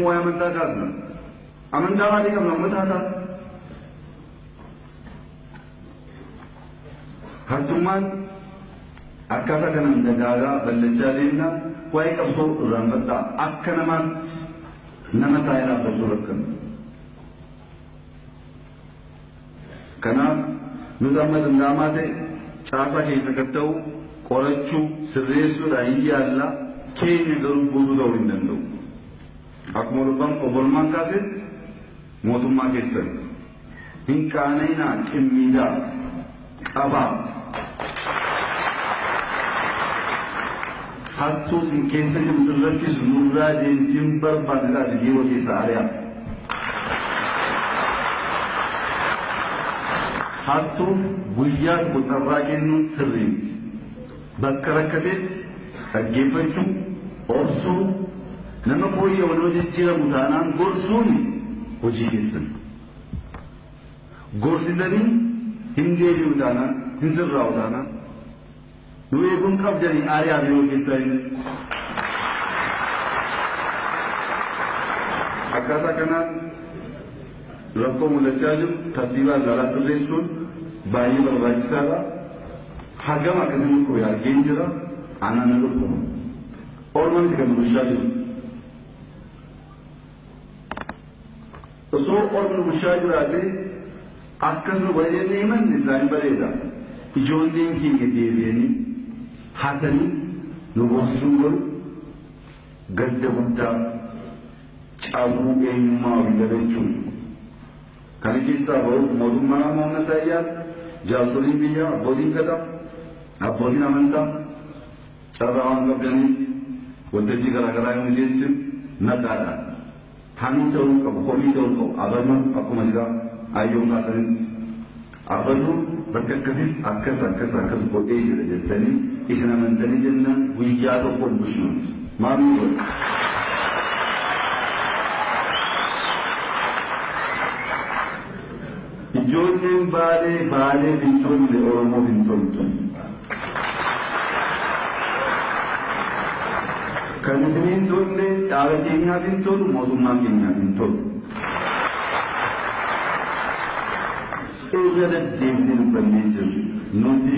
Waa'ee amantaa kaasna. Amantaa maalii qabna uummata haa ta'a. Hattummaan akkaataa kanaan dagaagaa bal'achaa deemna waa'ee qabsoo irraanfadhaa akka namaatti nama taa'ee dhaabbachuu rakkana. Kanaaf nuti amma danda'amaa ta'e caasaa keessa gad ta'u qorachuu sirreessuudhaan hin yaalla keenya garuu guutuu ta'uu hin danda'u. Akkuma obbolummaan kaasetti mootummaa keessan hin qaana'inaa qimmiidaa qabaa. Hattuu sin keessa jiru sin rakkisu nurraa deemsiin barbaadne taate biiroo keessa ari'a. Hattuuf guyyaa tokko carraa kennuun sirrii miti. Bakka rakkateetti dhaggeeffachuu, obsuu, nama fooyya'u nama jijjiiramu taanaan gorsuun hojii keessan. Gorsitanii hin deebi'u taanaan, hin sirraa'u taanaan, nu eeguun qabdanii ari'aa biiroo keessaa inni. Akkaataa kanaan rakkoo mul'achaa jiru tartiibaan ilaalaa sirreessuun baay'ee barbaachisaadha. Hagam akkasii dhukkube argeen jira anaan na dhukkuba. Orma miti kan bulchaa jiru. Osoo ormi bulchaa jiraate akkasuma baay'ee himanne isaanii bareeda. Ijoolleen keenya deebi'anii hatanii nu boosisuun garuu gadda guddaa cabuu eenyummaa ofii dagachuun. Kana keessaa bahuuf mootummaan amma humna isaa iyyaatu jaarsoliin biyyaa abbootiin gadaa abbootiin amantaa carraa waan qabdaniif waltajjii garaagaraa yoo mijeessinu naqaadhaan hamii ta'uu qabu komii ta'uu qabu abaluu akkuma jira ayyoon kaasanitti abaluu bakka akkasitti akkas akkas akkas godhee jira jettanii isin amantanii jennaan guyyaa tokko hin bushinuuti maamii godhe. Ijoolleen baalee baalee hin tolle Oromoof hin toltu. Kan isiniin tolle dhaaba keenyaaf hin tolu mootummaa keenyaaf hin tolu. Irra deddeebinee dubbannee jirru nuti